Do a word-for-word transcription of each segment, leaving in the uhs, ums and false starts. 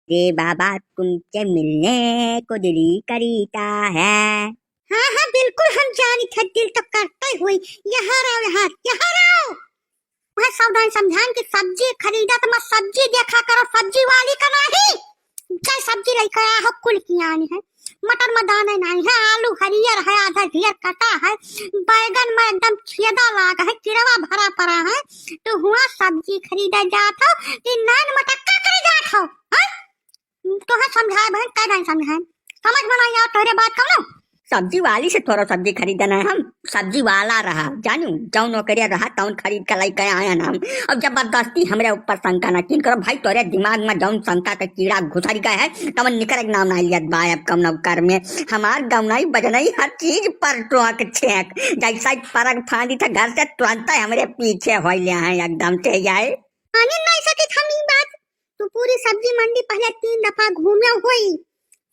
रे बाबा, तुमसे मिलने को दिल ही करीता है। हाँ, हाँ, बिल्कुल हम जानित है, दिल तो करतै होई। यहाँ रहो, यहाँ, यहाँ रहो। वह सावधान समझान कि सब्जी खरीदत मत, सब्जी देखा करो, सब्जी वाली का नाहीं। चाहे सब्जी लइके आया हो, कुल की आनी है। मटर में दाने नाहीं है, आलू हरियर है, आधा ढियर कटा है, बैगन में एकदम छेदा लाग है, किड़वा भरा पड़ा है। तो हुआ सब्जी खरीदे जात हो कि नान मटक्का करे जात हो, हैं? तोहे समझाए बहन, कै नाहीं समझाए? समझ में नाहीं आवा तोहरे बात कउनो? सब्जी वाली से थोड़ा सब्जी खरीदना है हम, सब्जी वाला रहा, जानू, जौन ओकरे रहा, तौन खरीद के लइके आए हैं हम। अब जबरदस्ती हमरे ऊपर शंका ना कीन करो भाई, तोरे दिमाग में जौन शंका के कीड़ा घुसर गए है, तवन निकरे के नाम ना लियत बा अब कउनो कर में। हमार गौनई बजनई हर चीज पर टोंक छेंक, जैसा ही परग फांदी था घर से तुरंत हमरे पीछे हो लिया है एकदम से जाए। माने नाहीं सकित हम ई बात। तू पूरी सब्जी मंडी पहले तीन दफा घूमे होई।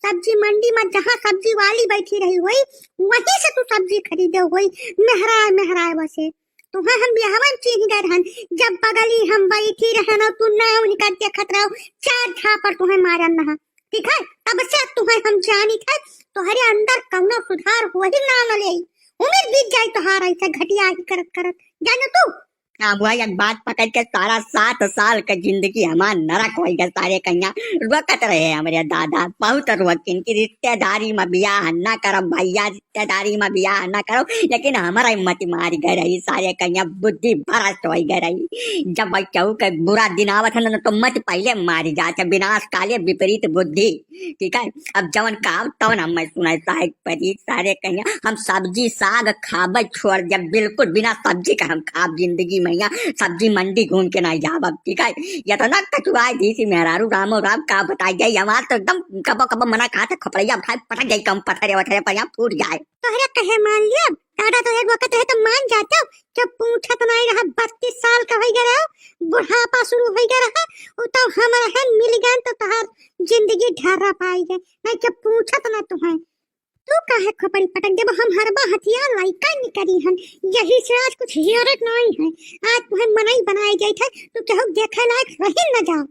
सब्जी मंडी में जहाँ सब्जी वाली बैठी रही होई, वहीं से तू सब्जी खरीदे होई। मेहराए, मेहराए बसे। तुहें हम बियाहवा में चीन्ह गए रहन, जब बगली हम बैठी रहन और तू नाव उनका देखत रहो, चार झापड़ तुहें मारन रहा। ठीक है, तब से तुहें हम जानित है, तोहरे अंदर कउनो सुधार होही नाम न लेई। उमिर बीत जाई तोहार ऐसे घटिया ही करत करत, जानो तू। हाँ, वह एक बात पकड़ के सारा सात साल का जिंदगी हमार नरक होइ गया सारे कन्या। रोकत रहे हमरे दादा, बहुत रोकिन कि रिश्तेदारी में बियाह ना करब भैया, रिश्तेदारी में बियाह ना करब, लेकिन हमारा हिम्मत मार गए रही सारे कन्या, बुद्धि भ्रष्ट होइ गए रही। जब भाई केहू के बुरा दिन आवत है ना, तो मत पहले मारी जात है, विनाश काले विपरीत बुद्धि। ठीक है, अब जवन काम तवन हम मैं सुनाए साहेब परी सारे कन्या, हम सब्जी साग खाबे छोड़ देब, बिल्कुल बिना सब्जी का हम खाब जिंदगी में, यहाँ सब्जी मंडी घूम के नाहीं जाब अब। ठीक है, इतना कचुआए दी सी मेहरारू, रामो राम का बताई जाए, हमार तो एकदम कबो कबो मना कहा था खोपड़ैया उठाए पटक जाए, कम पत्थरे वत्थरे पर यहाँ फूट जाए। तोहरे कहे मान लिया, दादा तो एक वक्त रहे तो मान जाते, जब पूछत नाहीं रहा, बत्तीस साल का होइ गया रहा, बुढ़ापा शुरू होइ गया रहा, उ तो हम रहन मिल गए तो तोहार जिंदगी ढर्रा पाई गए, नाहीं जब पूछत ना तुहें। तू काहे खोपड़ी पटक देबो, हम हरबा हथियार लइका निकरी हन, यही से आज कुछ हियरत नाहीं है, आज तुहें मनई बनाए जाइत है, तू केहू देखे लायक रही न जाओ।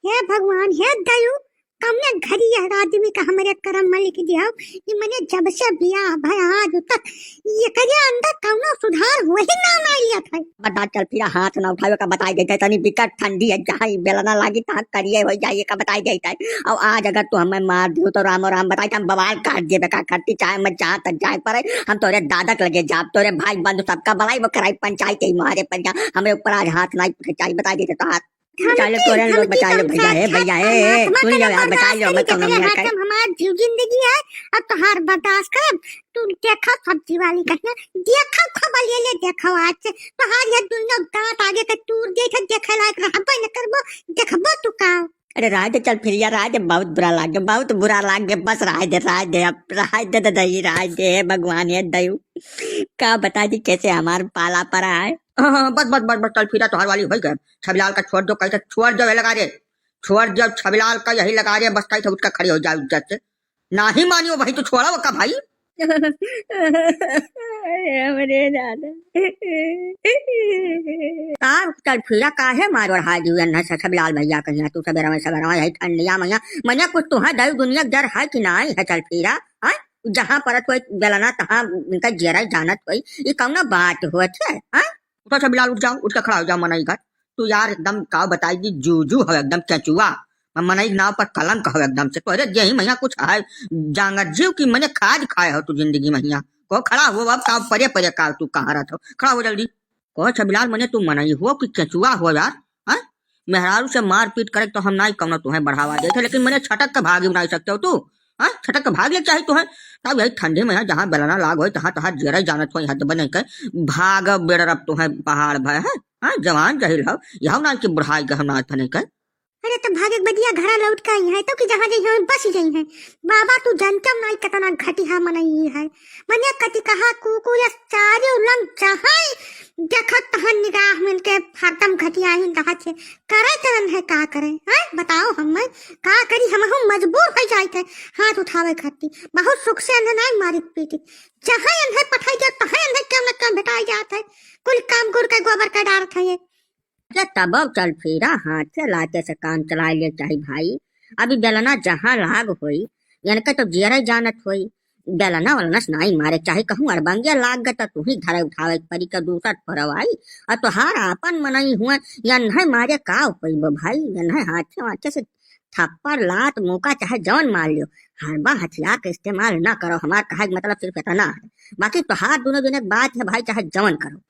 हे भगवान, हे दयू, कौने घड़ी यह आदमी का हमरे करम में लिख दिया हो कि मने जब से बियाह भय आज तक एकरे अंदर कौनो सुधार हो ही ना, ना लिया था। बता चल फिर हाथ ना उठावे का बताई देते, तनी बिकट ठंडी है, जहाँ ई बेलना लागी तहाँ करिए हो जाइए का बताई देते। और आज अगर तू हमें मार दियो तो रामो राम बताई, हम बवाल काट देबे का करती, चाहे मैं जहाँ तक जाए पड़े, हम तोरे दादक लगे जाब, तोरे भाई बंधु सबका बलाई वो कराई पंचायत ही मारे पर जा, हमरे ऊपर आज हाथ ना उठे चाहिए, बताई देते तो हाथ बचा ले, तोरे लोग बचा ले भैया, हे भैया, हे, हे, सुन लो यार, बचा लो, मैं कौनो नहीं करता। हमार जीव जिंदगी है, अब तोहार बर्दाश्त करब। तू देखा सब्जी वाली कहिया, देखा खबर ले ले, देखा आज से तोहार ये दुनिया दांत आगे के तूर दे थे, देखे लायक रहबे न करबो, देखबो तू का। अरे राय दे, चल फिर यार, राय दे, बहुत बुरा लाग गया, बहुत बुरा लाग गया, बस राय दे, राय दे, अब राय दे, दे, दे, राय दे, हे भगवान, हे दयू, का बता दी कैसे हमार पाला पड़ा है। हाँ, हाँ, बस, बस, बस, बस, चल फिरा तोहार वाली हो गए। छबिलाल का छोड़ दो, कैसे छोड़ दो, ये लगा रे, छोड़ दो छबिलाल का, यही लगा रे, बस कैसे उठ के खड़ी हो जाओ इज्जत से। नाही मानियो भाई, तो छोड़ा वो का भाई। अरे हमरे दादा। का चल फिरा काहे मार ओढ़ा दियो अन्ना से छबिलाल भैया कहिया तू सबेरा में सबेरा में यही ठंडिया मैया मैया कुछ तुहा दई दुनिया जर है कि नाई है चल फिरा, हाँ? जहाँ परत कोई बेलना तहाँ उनका जेरा जानत होई, ई कौनो बात होत है, हाँ? उठो छबिलाल, उठ जाओ, उठ के खड़ा हो जाओ, मनई घर। तू यार एकदम का बताई दी, जूजू हो एकदम केचुआ। मैं मनई के नाव पर कलंक हो एकदम से। तोरे जेही मैया कुछ है, जांगर जीव की मने खाद खाए हो तू जिंदगी मैया। को खड़ा हो, अब का परे परे का तू कहाँ रहत हो? खड़ा हो जल्दी। को छबिलाल मने तू मनई हो कि केचुआ हो यार? हाँ? मेहरारू से मारपीट करे तो हम नाई कौनो तुहें बढ़ावा देते, लेकिन मने छटक के भागी नाई सकते हो तू। हाँ? छटक के भाग ले चाहे तुहें। तब यही ठंडी में यहाँ जहाँ बेलना लाग होई, तहाँ तोहार जेरा जानत होई, हद बने के। भाग बेड़रब तुहें पहाड़ भय है। हाँ? जवान जहिल हो, यह नाई कि बुढ़ाई गए हम नाई थने के। अरे तो भागे के बदिया घरा लौट के आई है, तो कि जहाँ जइहैं बस जइहैं। बाबा तू जनतम नाई कितना घटिया मनई है। मने कति कहा कुकुर या चारे उलंग चाहे देखत तहन निगाह मिल के हरदम घटिया ही रहा छे। करे तरन है का करे, हैं? बताओ हम का करी, हमहू मजबूर हो जाइत है हाथ उठावे खातिर। बहुत सुख से अन्हे नाई मारित पीटित। जहाँ अन्हे पठाई जात, तहाँ अन्हे क्यों न क्यों भेटाई जात है। कुल काम गुड़ के गोबर के डारत है ये। अरे तब चल फिरा, हाथ से लाते से काम चलाए ले चाही भाई। अभी बेलना जहाँ लाग होई, इनके तो जियरे जानत होई। बेलना वलना से नाई मारे, चाहे कहूँ अड़बंगिया लाग गए तो तू ही धरे उठावे के परी, का दूसर परवाई। और तोहार आपन मनई हुए, यन्हे मारे का उपइबो भाई, यन्हे हाथे वाथे से थप्पड़ लात मुका चाहे जौन मार लियो, हरबा हथियार के इस्तेमाल ना करो। हमार कहे के मतलब सिर्फ इतना है, बाकी तोहार दोनों जने के बात है भाई, चाहे जौन करो।